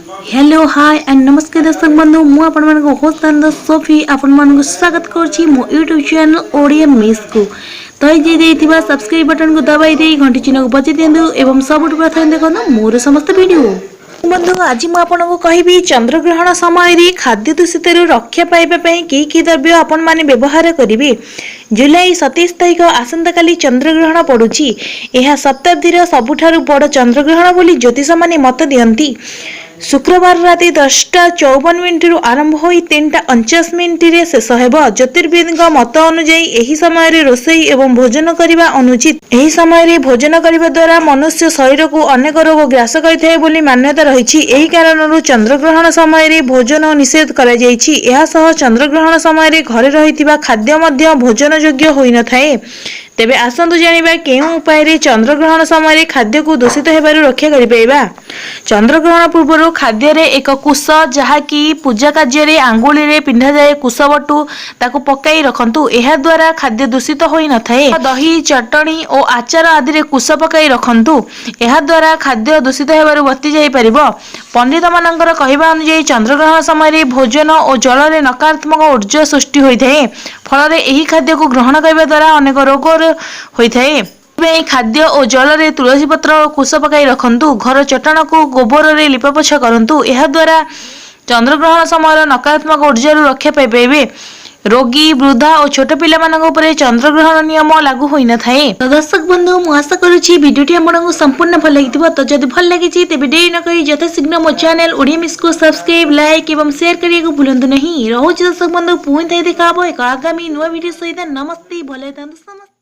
Hello, hi and ନମସ୍କାର ଦର୍ଶକ ବନ୍ଧୁ। ମୁଁ ଆପଣମାନଙ୍କ ହୋଷ୍ଟ ନନ୍ଦ ସୋଫି ଆପଣମାନଙ୍କୁ ସ୍ୱାଗତ କରୁଛି ମୋ ୟୁଟ୍ୟୁବ୍ ଚ୍ୟାନେଲ୍ ଓଡ଼ିଆ ମିସ୍କୁ। ତଳେ ଦେଇଥିବା ସବସ୍କ୍ରାଇବ୍ ବଟନକୁ ଦବାଇ ଦେଇ ଘଣ୍ଟି ଚିହ୍ନକୁ ବଜାଇ ଦିଅନ୍ତୁ ଏବଂ ସବୁଠୁ ପ୍ରଥମେ ଦେଖନ୍ତୁ ମୋର ସମସ୍ତ ଭିଡ଼ିଓ। ବନ୍ଧୁ, ଆଜି ମୁଁ ଆପଣଙ୍କୁ କହିବି ଚନ୍ଦ୍ରଗ୍ରହଣ ସମୟରେ ଖାଦ୍ୟ ଦୂଷିତରୁ ରକ୍ଷା ପାଇବା ପାଇଁ କି କି ଦ୍ରବ୍ୟ ଆପଣମାନେ ବ୍ୟବହାର କରିବେ। ଜୁଲାଇ 27 ତାରିଖ ଆସନ୍ତାକାଲି ଚନ୍ଦ୍ରଗ୍ରହଣ ପଡ଼ୁଛି। ଏହା ଶତାବ୍ଦୀର ସବୁଠାରୁ ବଡ଼ ଚନ୍ଦ୍ରଗ୍ରହଣ ବୋଲି ଜ୍ୟୋତିଷମାନେ ମତ ଦିଅନ୍ତି। ଶୁକ୍ରବାର ରାତି 10ଟା 54 ମିନିଟରୁ ଆରମ୍ଭ ହୋଇ 3ଟା 49 ମିନିଟରେ ଶେଷ ହେବ। ଜ୍ୟୋତିର୍ବିଦଙ୍କ ମତ ଅନୁଯାୟୀ ଏହି ସମୟରେ ରୋଷେଇ ଏବଂ ଭୋଜନ କରିବା ଅନୁଚିତ। ଏହି ସମୟରେ ଭୋଜନ କରିବା ଦ୍ୱାରା ମନୁଷ୍ୟ ଶରୀରକୁ ଅନେକ ରୋଗ ଗ୍ରାସ କରିଥାଏ ବୋଲି ମାନ୍ୟତା ରହିଛି। ଏହି କାରଣରୁ ଚନ୍ଦ୍ରଗ୍ରହଣ ସମୟରେ ଭୋଜନ ନିଷେଧ କରାଯାଇଛି। ଏହା ସହ ଚନ୍ଦ୍ରଗ୍ରହଣ ସମୟରେ ଘରେ ରହିଥିବା ଖାଦ୍ୟ ମଧ୍ୟ ଭୋଜନ ଯୋଗ୍ୟ ହୋଇନଥାଏ। ତେବେ ଆସନ୍ତୁ ଜାଣିବା କେଉଁ ଉପାୟରେ ଚନ୍ଦ୍ରଗ୍ରହଣ ସମୟରେ ଖାଦ୍ୟକୁ ଦୂଷିତ ହେବାରୁ ରକ୍ଷା କରିପାରିବା। ଚନ୍ଦ୍ରଗ୍ରହଣ ପୂର୍ବରୁ ଖାଦ୍ୟରେ ଏକ କୁଶ, ଯାହାକି ପୂଜା କାର୍ଯ୍ୟରେ ଆଙ୍ଗୁଳିରେ ପିନ୍ଧାଯାଏ କୁଶବଟୁ, ତାକୁ ପକାଇ ରଖନ୍ତୁ। ଏହାଦ୍ୱାରା ଖାଦ୍ୟ ଦୂଷିତ ହୋଇନଥାଏ। ଦହି, ଚଟଣି ଓ ଆଚାର ଆଦିରେ କୁଶ ପକାଇ ରଖନ୍ତୁ। ଏହାଦ୍ୱାରା ଖାଦ୍ୟ ଦୂଷିତ ହେବାରୁ ବର୍ତ୍ତି ଯାଇପାରିବ। ପଣ୍ଡିତମାନଙ୍କର କହିବା ଅନୁଯାୟୀ ଚନ୍ଦ୍ରଗ୍ରହଣ ସମୟରେ ଭୋଜନ ଓ ଜଳରେ ନକାରାତ୍ମକ ଉର୍ଜା ସୃଷ୍ଟି ହୋଇଥାଏ। ଫଳରେ ଏହି ଖାଦ୍ୟକୁ ଗ୍ରହଣ କରିବା ଦ୍ୱାରା ଅନେକ ରୋଗ ହୋଇଥାଏ। ଏଥିପାଇଁ ଖାଦ୍ୟ ଓ ଜଳରେ ତୁଳସୀ ପତ୍ର ଓ କୁଶ ପକାଇ ରଖନ୍ତୁ। ଘର ଚଟାଣକୁ ଗୋବରରେ ଲିପାପୋଛା କରନ୍ତୁ। ଏହାଦ୍ୱାରା ଚନ୍ଦ୍ରଗ୍ରହଣ ସମୟର ନକାରାତ୍ମକ ଉର୍ଜାରୁ ରକ୍ଷା ପାଇପାରିବେ। ରୋଗୀ, ବୃଦ୍ଧା ଓ ଛୋଟ ପିଲାମାନଙ୍କ ଉପରେ ଚନ୍ଦ୍ରଗ୍ରହଣ ନିୟମ ଲାଗୁ ହୋଇନଥାଏ। ତ ଦର୍ଶକ ବନ୍ଧୁ, ମୁଁ ଆଶା କରୁଛି ଭିଡ଼ିଓଟି ଆପଣଙ୍କୁ ସମ୍ପୂର୍ଣ୍ଣ ଭଲ ଲାଗିଥିବ। ତ ଯଦି ଭଲ ଲାଗିଛି, ତେବେ ଡେରି ନକରି ଯଥାଶୀଘ୍ର ମୋ ଚ୍ୟାନେଲ ଓଡ଼ିଆ ମିସ୍କୁ ସବସ୍କ୍ରାଇବ୍, ଲାଇକ୍ ଏବଂ ସେୟାର କରିବାକୁ ଭୁଲନ୍ତୁ ନାହିଁ। ରହୁଛି ଦର୍ଶକ ବନ୍ଧୁ, ପୁଣି ଥରେ ଦେଖା ହେବ ଏକ ଆଗାମୀ ନୂଆ ଭିଡ଼ିଓ ସହିତ। ନମସ୍ତେ, ଭଲ ଥାନ୍ତୁ ସମସ୍ତେ।